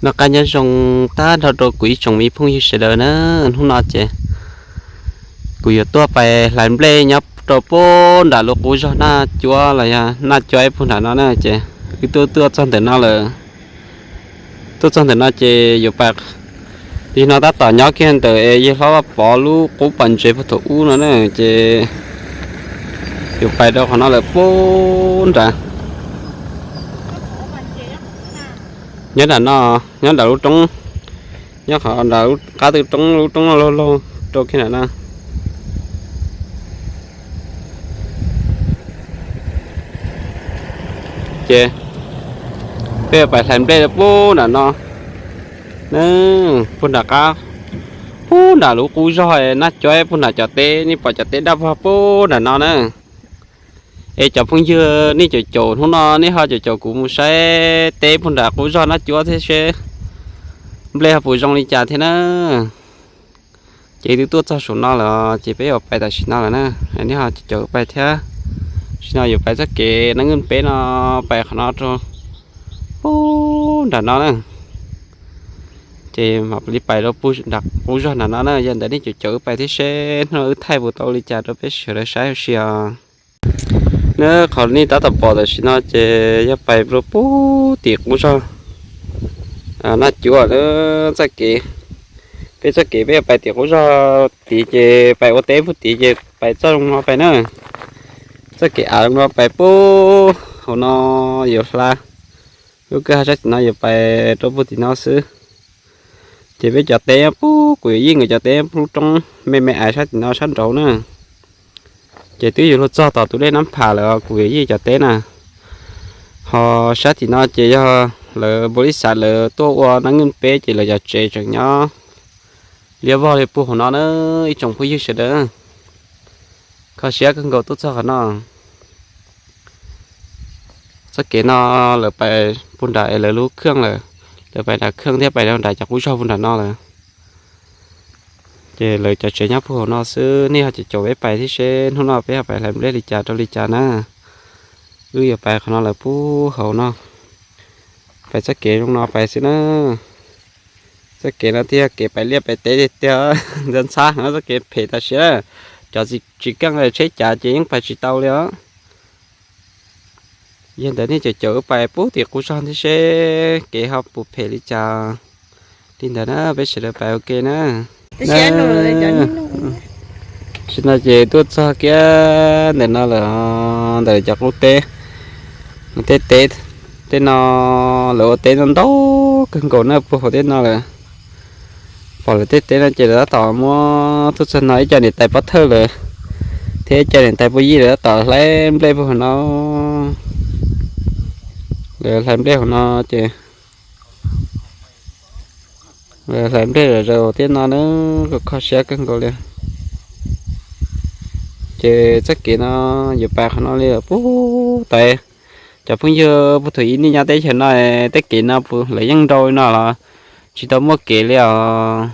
Noj qab nyob zoo tag nrho rau kuv ib tsoom me phooj ywg sawv daws na. Hnub no ces kuv yuav tuaj pais hlais nplej nyob rau puag nram lub qub zog Naj Cuab los yog Naj Cuab ib puag nram no na. Ces wb tuaj tuaj txog ntawm no lawm. Tuaj txog ntawm no ces yuav pais, li no tab tom nyob kiag ntawm es yawg hlob Vaj Pov lub qub pom ntses puag thaum ub no na. Ces yuav pais rau qhov no lawm puag nrad. Nyob nram no, nyob nram lub roob, nyob qhov nram qab twb roob, lub roob laug laug rau kiag nram no. Ces peb pais hlais nplej puag nram no, puag nram qab, puag nram lub qub zog Naj Cuab, puag nram cov teb, nej pom cov teb daj vog puag nram no na. Es cov phooj ywg nej caum caum hnub no nej ho caum caum kuv mus saib teb puag nram qub zog Naj Cuab thiab seb nplej ho puas zoo li cas thiab na. Ces twb tuaj txog saum no lawm ces peb yuav pais tam sim no lawm na. Nej ho caum caum pais thiab. Tam sim no yuav pais txoj kev Naj Nkaj Peb no, pais qhov no rau puag nram no na. Ces mam li pais rau puag nram qub zog nram no na. Yog ntawd nej caum caum wb pais thiab seb hnub no wb thaij puas tau li cas rau peb sawv daws saib ua si os. Nyob qhov nej tab tom pom tam sim no ces yog pais rau puag tim qub zog Naj Cuab na. Txoj kev, peb txoj kev peb yuav pais tim qub zog tid ces pais ua teb puag tid ces pais txoj zoo no pais na. Txoj kev av zoo no pais puag hauv no yuav hla. Lub kwj ha sab tim no yuav pais rau puag tim no xwb. Ces peb cov teb puag kuv yawm yij nkawd cov teb puag lub roob me me aiv sab tim no sab nraud na. Ces twb yuav luag txog tom tus dej Nab Pham lawm kuv yawm yij cov teb na. Ho sab tim no ces yog lawv npaum li xav lawv tuaj ua Naj Nkaj Peb ces lawv cov tsev tseem nyob liab vog li puag hauv no na. Ib tsoom phooj ywg sawv daws, kho siab kawg nkaus tuaj txog qhov no. Txoj kev no lawv pais puag nram es lawv lub khaj lawm, lawv pais nram khaj thiab pais rau nram cov qub zog puag nram no lawm. Ces lawv cov tsev nyob puag hauv no xwb. Nej ho caum caum peb pais thiab seb hnub no peb ho pais hlais nplej li cas rau li cas na. Wb yuav pais qhov no lawm puag hauv no, pais txoj kev zoo no pais xwb na. Txoj kev no thiaj yog kev pais liaj pais teb tiag tiag, ntxhab ntxhab txoj kev phem tam sim na. Cov tsis keej tsheb cav ces yeej pais tsis tau li os. Yog ntawd nej caum caum wb pais puag tim qub zog thiab seb kev ho puas phem li cas. Li ntawd na peb sawv daws pais ua ke na. Tam sim no ces tuaj txog kiag ntawm no lawm, ntawm cov qub teb, tej teb, tej no lawv ua teb ntau ntau kawg nkaus na puag hauv tej no lawm. Pom lawv tej teb no ces lawv tab tom muab tuaj txog no ib co niam tais pov thawj lawm thiab ib co niam tais pog yij lawv tab tom hlais nplej puag hauv no. Lawv hlais nplej hauv no ces, lawv hlais nplej zom zaws tej no na, kuj kho siab kawg nkaus li. Ces txoj kev no yuav pais qhov no li lawm puag tas. Cov phooj ywg puag thaum ub nej nyob teb chaws no, tej kev no puas lawv yeej nrau li no los tsis tau muaj kev li os.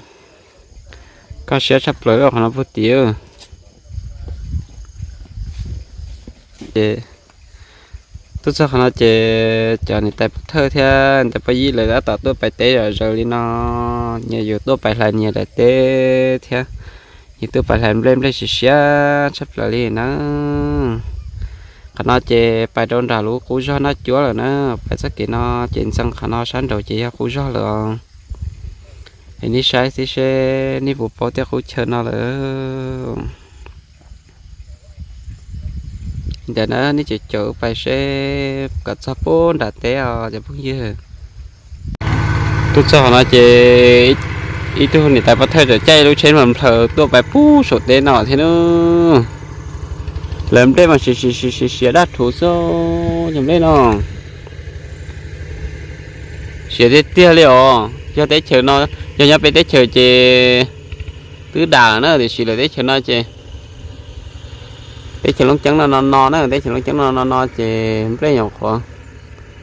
Kho siab tshaj plaws li qhov no puag tid. Ces tuaj txog qhov no ces cov niam tais pov thawj thiab niam tais pog yij lawv tab tom tuaj pais teb zom zaws li no. Nyias yuav tuaj pais hlais nyias daim teb thiab nyias tuaj pais hlais nplej, nplej siav siav tshaj plaws li na. Qhov no ces pais rau nram lub qub zog Naj Cuab lawm na. Pais txoj kev no ces ntxeev qhov no sab nraud ces yog qub zog lawm os. Es nej saib xwb seb nej puas paub tej qub chaw no lawm. Ntawm no nej caum caum pais seb kom txog puag nram teb os cov phooj ywg. Tuaj txog qhov no ces ib tug niam tais pov thawj txawm caij lub tsheb nplhaws tuaj pais puag saum teb no thiab na. Lawv nplej mas siav siav siav siav daj rhuv xwb, cov nplej no siav tiag tiag li os. Yog teb chaws no, yog nyob peb teb chaws ces twb dam na, tiam sis lawv teb chaws no ces teb chaws Looj Ceeb no no no na, teb chaws Looj Ceeb no no no ces nplej nyuam qhuav,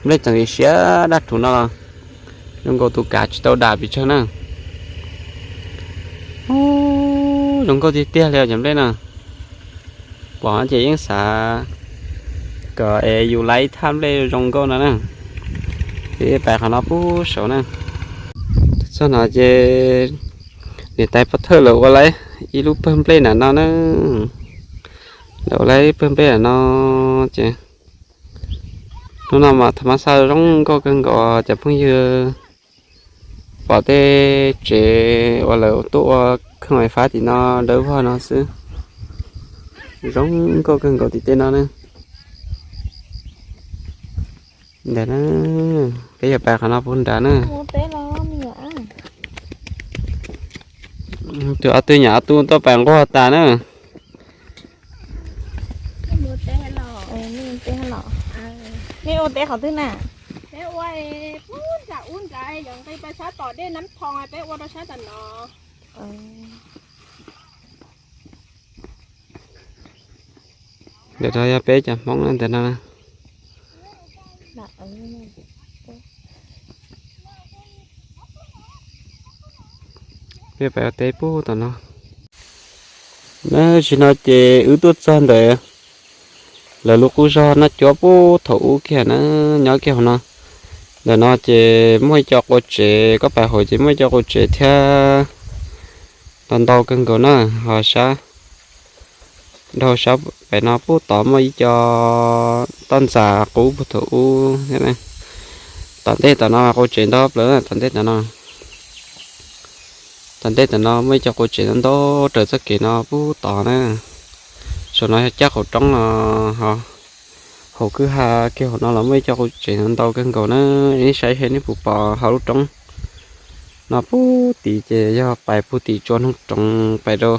nplej tseem siav daj rhuv no los zoo nkaus tus kav tsis tau dam pes tsawg na. Zoo nkauj tiag tiag li cov nplej no. Pom ces yeej xav kom es yus laib ib thaj nplej zoo nkauj no na. Ces pais qhov no puag saud na. No ces niam tais pov thawj lawv ua lawv ib lub pawg nplej nram no na. Lawv ua lawv ib pawg nplej nram no ces hnub no mas thaum mab xaj zoo nkauj kawg nkaus cov phooj ywg. Pom tej tsev uas lawv tuaj ua khoom fab tim no dawb vog no xwb. Zoo nkauj kawg nkaus tim tej no na. Ntawm na, peb yog pais qhov no puag nrad na. Tus ob tug nyuam ob tug tuaj pais nquag tas na. Nej ua teb qhov twg na? Peb ua pub nram ub nrad, yog nqis pais sab tom dej Nab Thoo, peb ua rau sab tom no. Ntawm no yog peb cov Hmoob ntawm no. Peb pais ua teb pub tom no. Tam sim no ces wb tuaj txog ntawm lawv lub qub zog Naj Cuab pub thaum ub kiag na, nyob kiag hauv no. Ntawm no ces muaj ib co qua tsev, koj pais hauv ces muaj ib co qua tsev thiab. Ntau ntau kawg nkaus na, ho sab dhau sab pem no pub tod muaj ib co toj ntxas qub puag thaum ub thiab. Tom ntej tom no qua tsev ntau plaws, tom ntej tom no. Tom ntej tom no muaj ib co qua tsev ntau ntau raws txoj kev no pub tod na. Saum no yog caj qaum roob no, ho hauv kwj ha kiag hauv no los muaj ib co qua tsev ntau kawg nkaus na. Nej saib seb nej puas pom hauv lub roob no pub tid ces yog pais pug tim tsua Noog Roov pais rau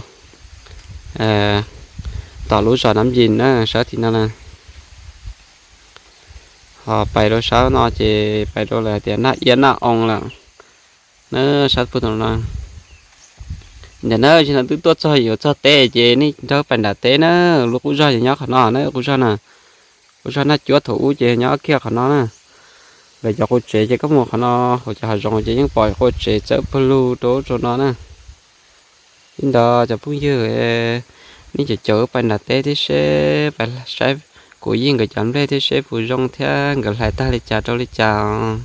tom lub zos Nab Yis na, sab tim no na. Ho pais rau sab no ces pais rau lawv hais tias Naj Iab Naj Oo lawm na, sab pug tom no. Ntawm na, tsis no twb tuaj txog yuav txog teb ces nej nrog pais nram teb na. Lub qub zog ces nyob qhov no na, qub zog na. Qub zog Naj Cuab thaum ub ces nyob kiag qhov no na. Lawv cov qua tsev ces koj mus qhov no, hauv cov hav zoov ces yeej pom qua tsev txawb pawg lug rau ub rau no na. Ib ntawd cov phooj ywg, nej cov caum pais nram teb thiab seb, pais saib kuv yij nkawd cov nplej thiab seb puas zoo thiab nkawd hlais tag li cas rau li cas.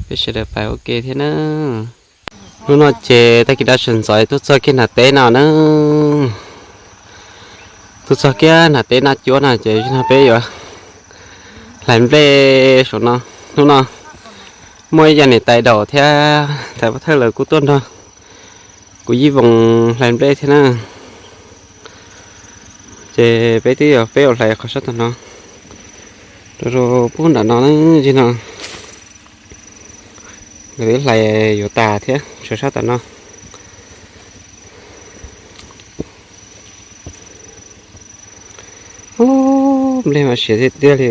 Peb sawv daws pais ua ke thiab na. Hnub no ces tag kis dab sawv ntxov tuaj txog kiag nram teb no na. Tuaj txog kiag nram teb Naj Cuab no ces no peb yuav hlais nplej saum no. Hnub no muaj ib co niam tais daum thiab tais pov thawj lawv kuj tuaj nrog kuv yij voos hlais nplej thiab na. Ces peb twb yog peb ua hlais qhov sab tom no rau pub nram no na, tsis no lawv twb hlais yuav tas thiab, tshuav sab tom no. Ub, nplej mas siav tiag tiag li.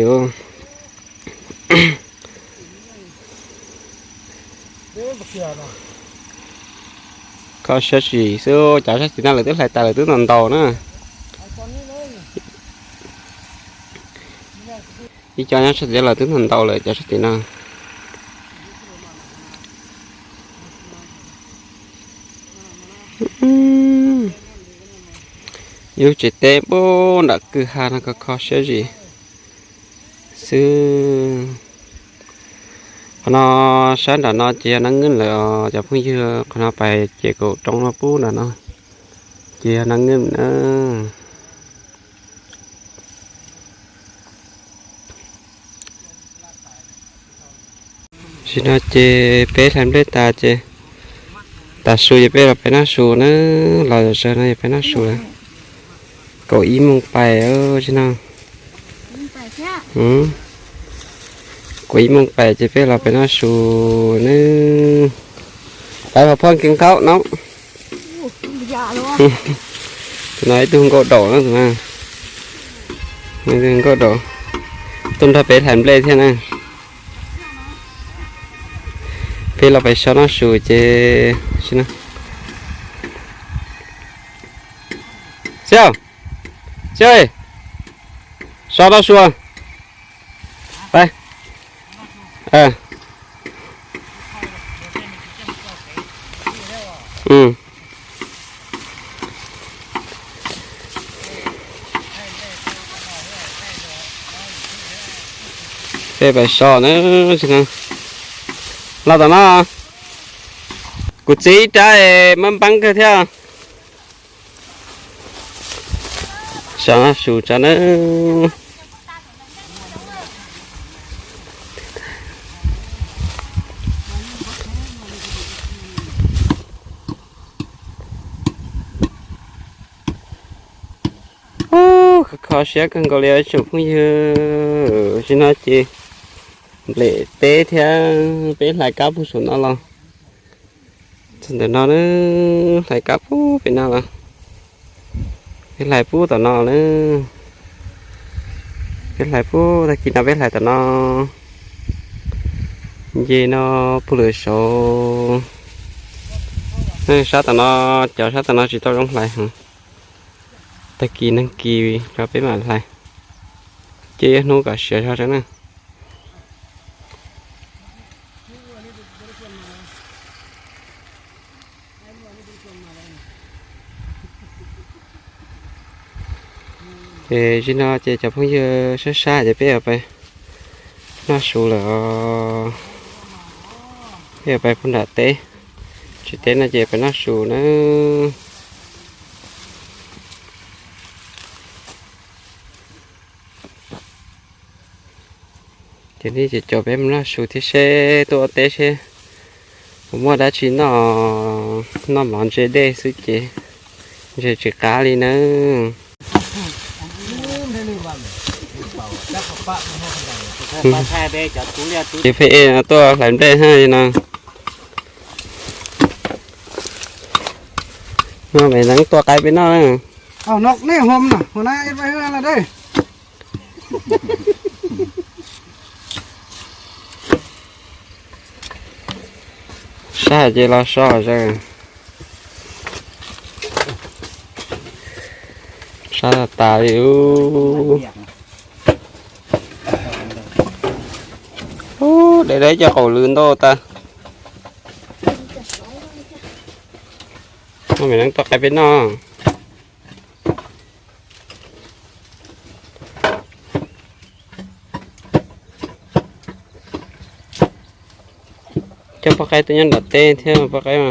Kho siab zim xwb, cov sab tim no lawv twb hlais tas lawv twb ntau ntau na. Ib co nyob sab tim lawv twb ntau ntau lawm cov sab tim no. Yus tsev teb puag nram kwj ha no kho kho siab zim xwb. Qhov no sab nram no ces yog Nab Nkeej lawm os cov phooj ywg, qhov no pais ces kaum roob no pub nram no ces yog Nab Nkeej na. Tam sim no ces peb hlais nplej tas ces tav su ces peb los pem noj su na, los zawm no ces peb noj su lawm. Kaum ib moos pais tam sim no. Kaum ib moos pais ces peb los pem noj su na. Pais pom phoj kiv nkaub no. Tus no ib tug nkauj daum na, tus no. Nkauj daum tuaj nrog peb hlais nplej thiab na. Peb los pem so noj su ces, Xiab, Xiab, so noj su. Pais. Peb pais so na, los tom no. Kuv txiv ib rab es mab npeeb kawg thiab. Sov su tso na. Ub, kho siab kawg nkaus li ib tsoom phooj ywg. Tam sim no ces nplem teb thiab peb hlais kab puag saum no los. Txog ntawm no na, hlais kab puag pem no los. Peb hlais puag tom no na. Peb hlais puag tag kis no peb hlais tom no. Nce no puag lwm saud. Sab tom no, cov sab tom no tsis tau zoo hlais heev. Tag kis nag kis rau peb mam hlais. Ces ib hnub kom siav zog tso na. Ces tam sim no ces cov phooj ywg sab sab ces peb yuav pais noj su lawm os. Peb yuav pais puag nram teb, tsis teb no ces pais noj su na. Ces nej ces caum peb mus noj su thiab seb tuaj ua teb seb puas muaj dab tsi noj, noj mov ntse dej xwb ces ntshe tsis qab li nawb. Ces pheej tuaj hlais nplej hab no. No Maiv Neeb tua qaib peb noj. Sab ces los so zog. Sab tas tas li ub. Ub, de dab cov qaum lw ntau tas. No Maiv Neeb tua qaib peb noj. Coj poj qaib tuaj nyob nram teb thiab poj qaib.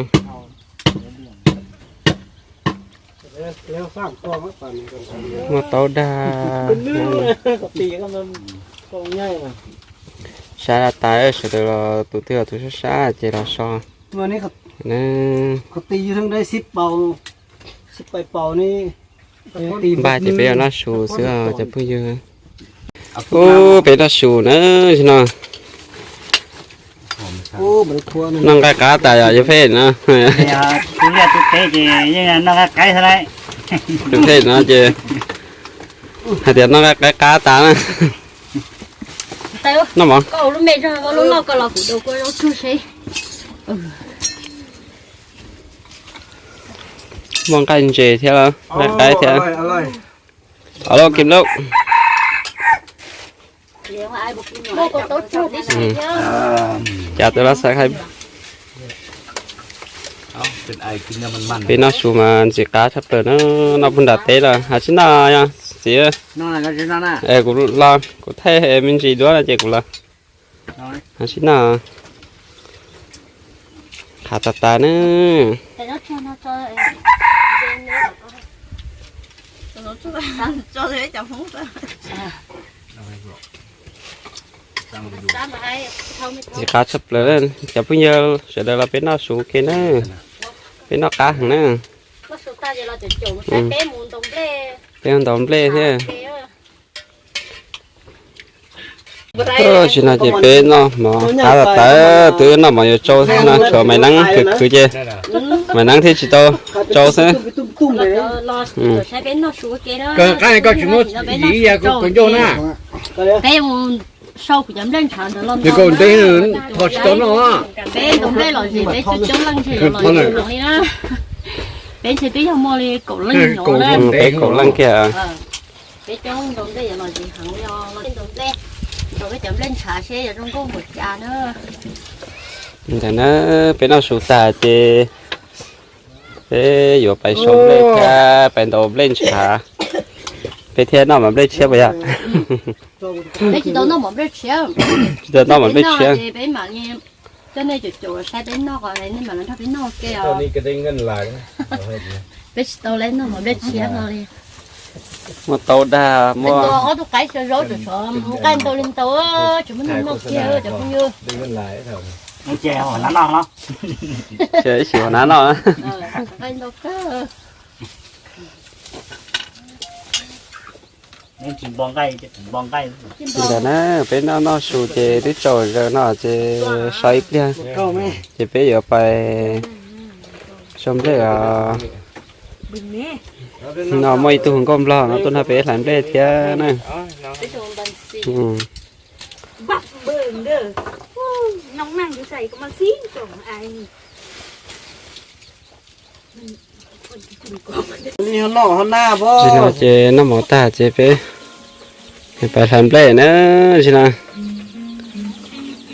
Muaj taub dag. Sab tas tas, sawv daws los tus twg los tus sab sab ces los so. Npaj ces peb yuav noj su xwb os cov phooj ywg. Ub, peb noj su na, no. Noj nqaij qab tas yog Yawg Phej no. Yawg Phej no ces hais tias noj nqaij qab tas na. Noj mov. Muaj nqaij ntses thiab, nqaij qaib thiab. Alo kim lauj. Cas tus lab xav khai. Peb noj su mas ntxim qab tshaj plaws na, noj puag nram teb lawm. Hais tsis noj yog txiv. Kuv los kuv thaij me ntsis duab no ces kuv los. Hais tsis noj. Qab tas tas na. Ntxim qab tshaj plaws, cov phooj ywg sawv daws los peb noj su ke na. Peb noj qab heev na. Peb ntaus nplej thiab. Tam sim no ces peb noj mov qab tas tas, twb noj mov yuav tsau xwb no, tshuav Maiv Neeb khwv khwv ces Maiv Neeb thiaj tsis tau tsau xwb. Peb mus sau kuv cov nplej ntshav ntawd los ntaus, tsis tau noj. Peb ntaus nplej los sis peb coob leej ntse los ntau heev li na. Peb ntshe twb yog muaj li kaum leej nyob na. Peb kaum leej kiag. Peb coob ntaus nplej los ntse heev li os, ntaus nplej, ntaus peb cov nplej ntshav seb yuav zoo nkauj npaum cas na. Ntawm na, peb noj su tas ces peb yuav pais sau nplej thiab pais ntaus nplej ntshav. Peb thiaj noj mov nplej tshiab puas yog? Peb tsis tau noj mov nplej tshiab. Tsis tau noj mov nplej tshiab. Peb mam li Coj nej caum caum los saib peb noj, nej mam los nrog peb noj ua ke os. Peb tsis tau lawv noj mas peb tshiab no li. Muaj tau dag, muaj ob tug qaib xyaw zaub, tseem nqaij ntau li ntau, tseem muab noj kiag cov phooj ywg. Ib sim ua na noj. Ntawm na, peb noj noj su ces twb tsaus zaws no ces so ib pliag ces peb yuav pais so nplej os. No muaj ib tug hluas nkauj nplog no tuaj nrog peb hlais nplej thiab na. Tsis no ces noj mov tag ces peb pais hlais nplej na. Tsis no,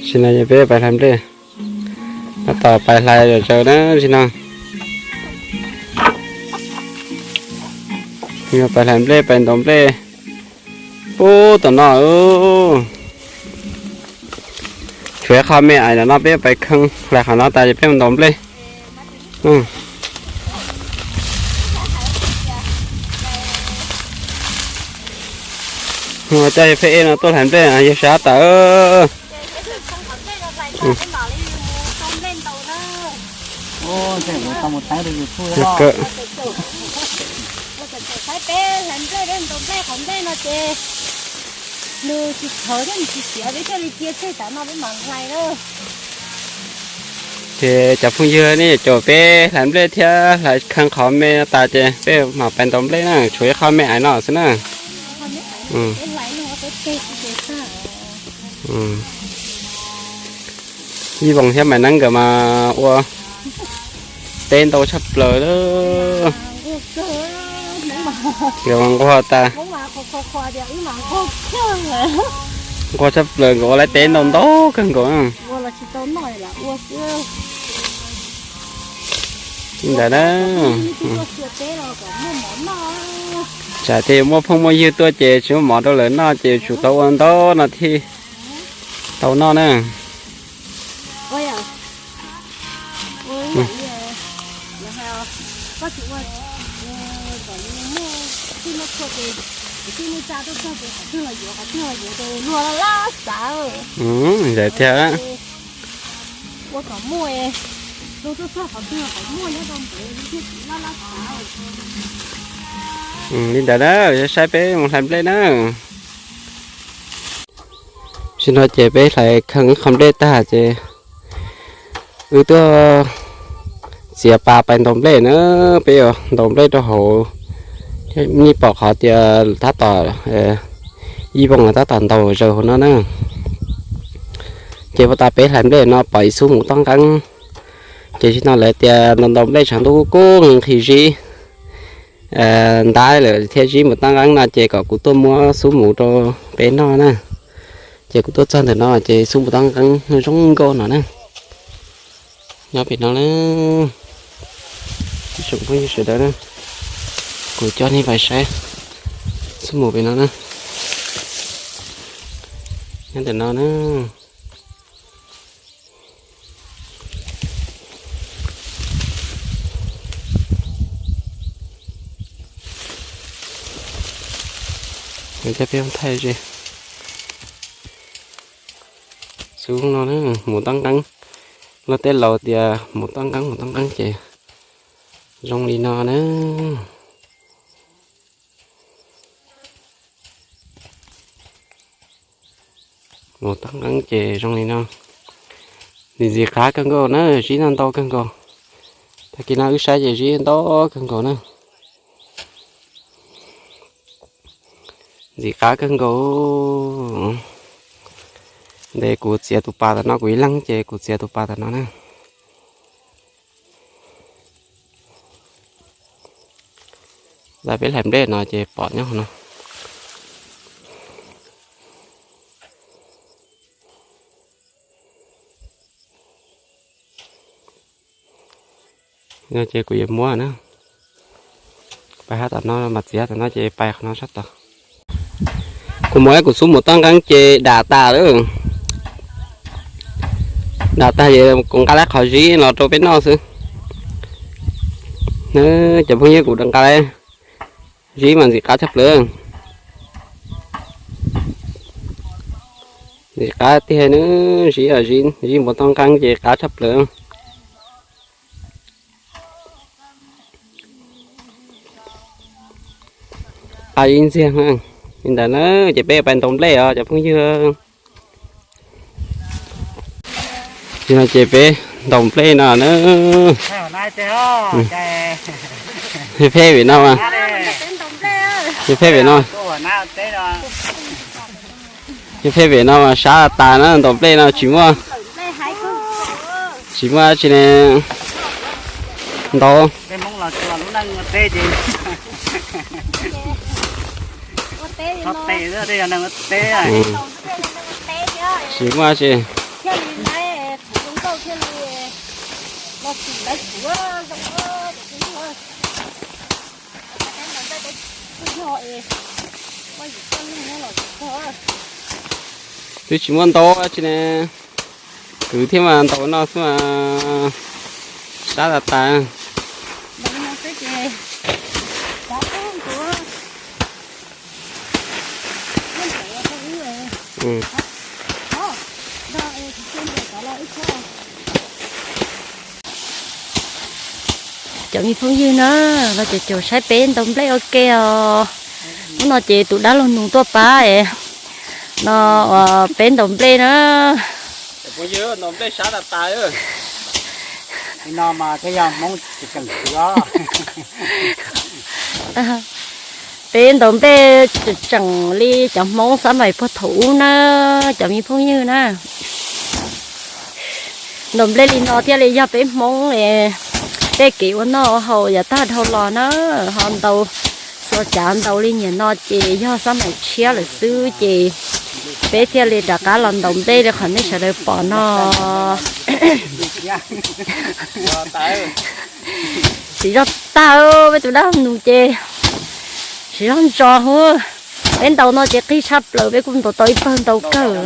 tsis no ces peb pais hlais nplej. Tab tom pais hlais zom zaws na tsis no. Pais hlais nplej, pais ntaus nplej. Pub tom no, tshuav ib qho me ais no peb pais kheej hlais qhov no tas ces peb mus ntaus nplej. Coj peb no tuaj hlais nplej yog sab tas. Ces cov phooj ywg nej caum peb hlais nplej thiab hlais kheej qhov me no tas ces peb mam pais ntaus nplej na, tshuav ib qho me ais no xwb na. Ib Voos thiab Maiv Neeb nkawd mas ua teb ntau tshaj plaws lawm. Nkawd mas nquag tas, nquag tshaj plaws, nkawd ua lawv teb ntau ntau kawg nkaus. Li ntawd na, tsam ces muaj phooj muaj ywg tuaj ces tsis muaj mov rau lawv noj ces tsum tau ua ntau no thiaj tau noj na. Ntawd thiab. Li ntawd na, saib peb mus hlais nplej na. Tsis no ces peb hlais kheej ib qho nplej tag ces wb tuaj txiav pas pais ntaus nplej na. Peb yuav ntaus nplej rau hauv, nej pom qhov tias tab tom Ib Voos tab tom ntaus zaws hauv no na. Ces puag ta peb hlais nplej no pom ib xub mus toj nqeeb. Ces tsis no lawv tias ntaus ntaus nplej tshav ntuj kub kub nqhis zib ntab lawm thiab zib mus toj nqeeb no ces kom kuv tuaj muab xub mus rau peb noj na. Ces kuv tuaj txog ntawm no ces xub mus toj nqeeb zoo nkauj no na. Nyob pem no na, ib tsoom phooj ywg sawv daws na, kuv coj nej pais saib xub mus pem no na. Nyob ntawm no na. Coj peb thaij ze xub no na, mus toj nqeeb. Luag tej laus tias mus toj nqeeb, mus toj nqeeb ces zoo li no na. Mus toj nqeeb ces zoo li no. Ntxim qab kawg nkaus na, zib no ntau kawg nkaus. Tag kis no wb saib ces zib ntau kawg nkaus na. Ntxim qab kawg nkaus. Ntes kuv txiav tus pas tam no, kuv ib leeg ces kuv txiav tus pas tam no na. Lawv peb hlais nplej no ces pom nyob no. No ces kuv yuav muab na, pais hab tom no mas txiav tom no ces pais qhov no sab tod. Kuv muab kuv xub mus toj nqeeb ces dam tas lawm. Nram tag es kuv nqa lawm qhov zib los rau peb noj xwb. Cov phooj ywg, kuv nqa lawm zib mas ntxim qab tshaj plaws. Ntxim qab tiag na, zib, zib npua toj nqeeb ces qab tshaj plaws. Qab ib ntxiag li ntawd na, ces peb pais ntaus nplej os cov phooj ywg. Ces peb ntaus nplej no na. Phem phem vim no mas, phem phem vim no, phem phem vim no mas sab tas na, ntaus nplej no tsis muaj, tsis muaj tsi ne ntaus. Tsis muaj tsi. Twb tsis muaj ntaus tsi ne, kwv thiab mas ntaus no xwb mas sab tas tas. Cov me phooj ywg na, los caum caum saib peb ntaus nplej ua ke os. Hnub no ces tus dab laug Nus tuaj pab es no peb ntaus nplej na. Peb ntaus nplej tseem tseem li cov Hmoob xab mais puag thaum ub na, cov me phooj ywg na. Ntaus nplej li no thiaj li yog peb Hmoob tej kev ua noj ua haus yav tag dhau los na, ho ntaus xuas cav ntaus li niaj no ces yog xab mais tshiab lawm xwb ces peb thiaj li rov qab los ntaus nplej li qhov nej sawv daws pom no. Siv zog tag, peb tus dab Nus ces siv zog ntso huv. Peb ntaus no ces qig tshaj plaws, peb kuj ntaus tau ib pawg ntau kawg.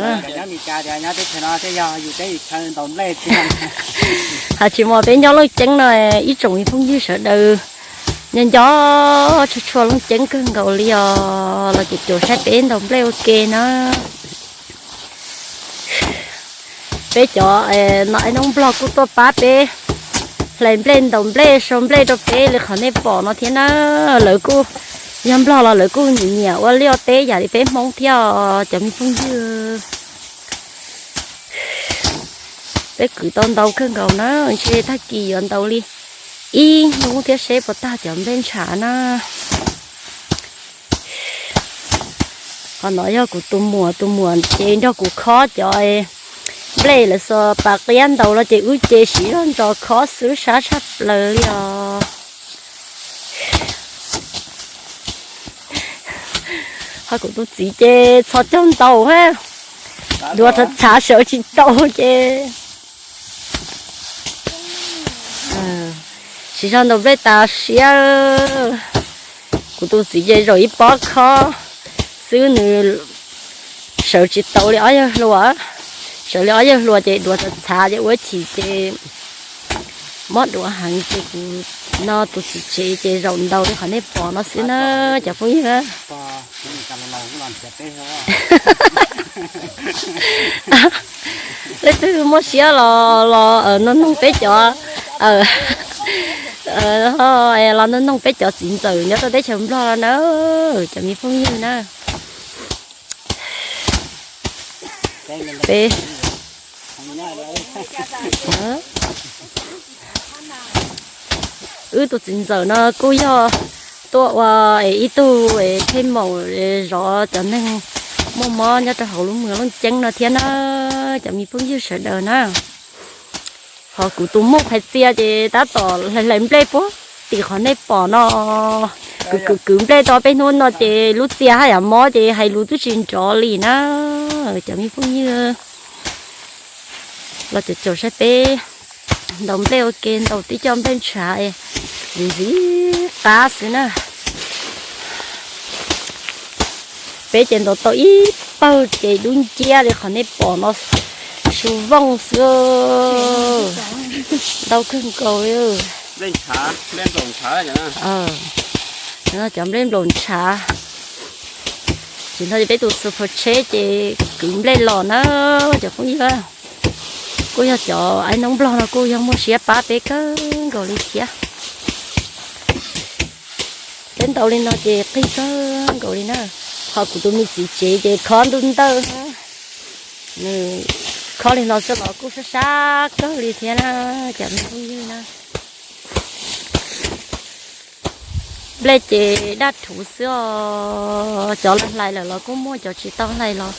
Hais tsis mas peb nyob Looj Ceeb no ib tsoom me phooj ywg sawv daws nyob nco tshua tshua Looj Ceeb kawg nkaus li os, los caum caum saib peb ntaus nplej ua ke na. Peb cov no, noob Nplog kuj tuaj pab peb hlais nplej ntaus nplej sau nplej rau peb li qhov nej pom no thiab na. Lawv kuj yog Nplog los lawv kuj nyiam nyiam ua liaj teb yam li peb Hmoob thiab os cov me phooj ywg. Peb kwv tau ntau kawg nkaus na, ntshe tag kis yuav ntaus li ib hnub thiab seb puas tag cov nplej ntshav na. Qhov no yog kuv tus muam, tus muam ces nrog kuv khob cov nplej lawv xuas pas qiab ntaus los ces wb ces siv zog ntso khob xwb sab tshaj plaws li os. Ho kuv tus txiv ces txhos caug ntaus, duav txhav txhav sawv tsis tau ces siv zog ntaus nplej tas siab. Kuv tus txiv ces zaum ib pob khob xwb nws sawv tsis tau li ob yawg hluas. Sawv li ob yawg hluas ces duav txhav txhav ces ua chim ces mob duav heev ces kuv no tus txiv tsev ces zaum ntaus li qhov nej pom no xwb na cov phooj ywg. Leej twg muaj siab los los noog noog peb cov, los noog noog peb cov txiv ntxawm nyob rau teb chaws Nplog no na, cov me phooj ywg na. Peb, wb tus txiv ntxawm no kuj yog tuaj ua ib tug thej maum zov cov neeg muaj mob nyob rau hauv lub moos Looj Ceeb no thiab na, cov me phooj ywg sawv daws na. Ho kuv tus muam Phais Txia ces tab tom hlais hlais nplej puag tim qhov nej pom no. Kwv kwv kwv nplej tau peb hnub no ces lub txia haj yam mob ces hais lus twb tsis nrov li na, cov me phooj ywg. Los caum caum saib peb ntaus nplej ua ke, ntaus tib co nplej ntshav ntxim qab xwb na. Peb ces ntaus tau ib pawg ces dub nciab li qhov nej pom no Tsu vooj xwb, ntau kawg nkaus li. Cov nplej nplaum ntshav. Tsis nto ces peb tus super tsheb ces kwv nplej los na, cov phooj ywg. Kuj yog cov aib noob nplog no kuj yog muaj siab pab peb kawg nkaus li thiab. Peb ntau li no ces qig kawg nkaus li na. Ho kuv tus me txiv tsev ces khob ntuj ntawj, nws khob li no xwb los kuj sab sab kawg li thiab na, cov me phooj ywg na. Nplej ces daj rhuv xwb os, cov hlais lawm los kuj muaj, cov tsis tau hlais los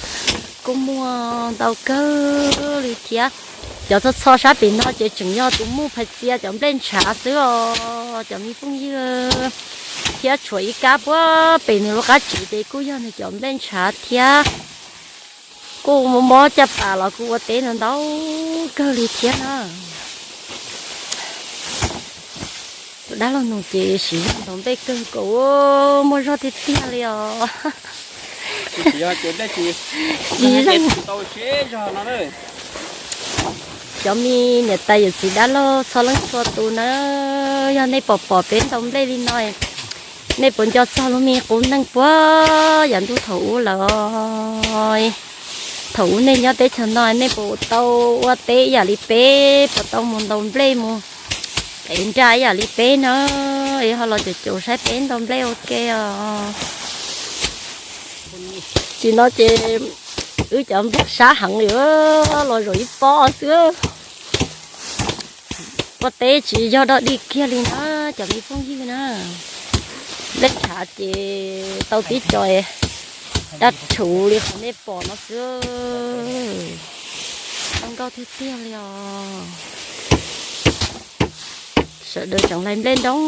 kuj muaj ntau kawg li thiab. Cov txho txho sab pem no ces tseem yog tus muj phais txia cov nplej ntshav xwb os, cov me phooj ywg, thiab tshuav ib kab puag pem nws lub qab tsev ces kuj yog nws cov nplej ntshav thiab. Kuj mob caj pas los kuj ua teb ntau ntau kawg li thiab na. Tus dab laug nus ces siv zog ntaus nplej kawg nkaus, muaj zog tiag tiag li os. Cov me niam tais yawm txiv dab laug txhua leej txhua tus na, yog nej pom pom peb ntaus nplej li no, nej puas nco txog lub me qub neej puag yav ntuj thaum ub lawm? Thaum ub nej nyob teb chaws no nej puas tau ua teb ib yam li peb, puas tau mus ntaus nplej mus ev nra ib yam li peb na? Es ho los caum caum saib peb ntaus nplej ua ke os. Tsis no ces wb cov nplog sab heev li, los zaum ib pob xwb. Ua teb tsis yog dog dig kiag li na, cov me phooj ywg na. Nplej ntshav ces tau tib co daj rhuv li qhov nej pom no xwb. Tau nkauj tiag tiag li os. Sawv daws tseem hlais nplej nroo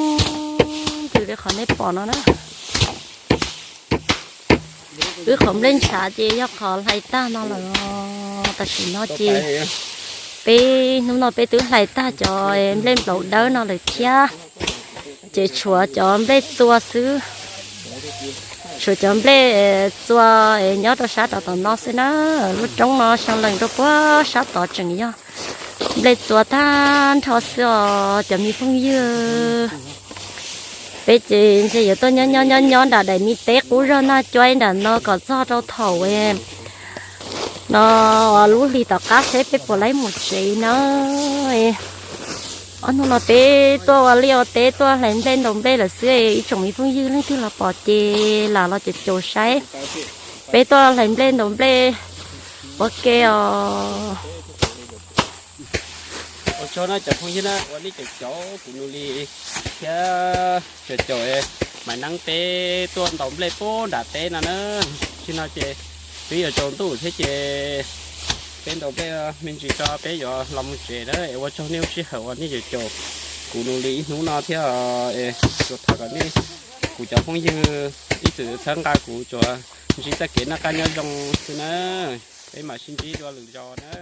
ntws li qhov nej pom no na. Wb qhov nplej ntshav ces yog qhov hlais tag no lawm. Tam sim no ces peb hnub no peb twb hlais tag cov nplej nplaum dawb no lawm thiab. Ces tshuav cov nplej txua xwb. Tshuav cov nplej txua nyob rau sab rov tom no xwb na. Lub roob no xyoo lees rau puag sab tod tseem yog nplej txua tag nrho xwb os cov me phooj ywg. Peb ces ntshe yuav tuaj nyob nyob nyob nyob nram daim me teb qub zog Naj Cuab nram no kom txog rau thaum no lub hlis tom qab seb peb puas laib mus tsev na. Ob hnub no peb tuaj ua liaj ua teb tuaj hlais nplej ntaus nplej lawm xwb, ib tsoom me phooj ywg leej twg los pom ces lam los caum caum saib peb tuaj hlais nplej ntaus nplej ua ke os. Ua tsaug na cov phooj ywg na uas nej caum caum kuv Nus Lis thiab caum caum Maiv Neeb peb tuaj ntaus nplej puag nram teb no na. Tsis no ces twb yuav tsaus ntuj thiab ces peb ntaus nplej me ntsis tso peb yuav los mus tsev na. Es ua tsaug nej lub sij hawm uas nej caum caum kuv Nus Lis ib hnub no thiab. Es tsuas thov kom nej kuv cov phooj ywg ib txwm txhawb nqa kuv tsuas ntsib txoj kev noj qab nyob zoo xwb na. Peb mam sib ntsib dua lwm zaus na.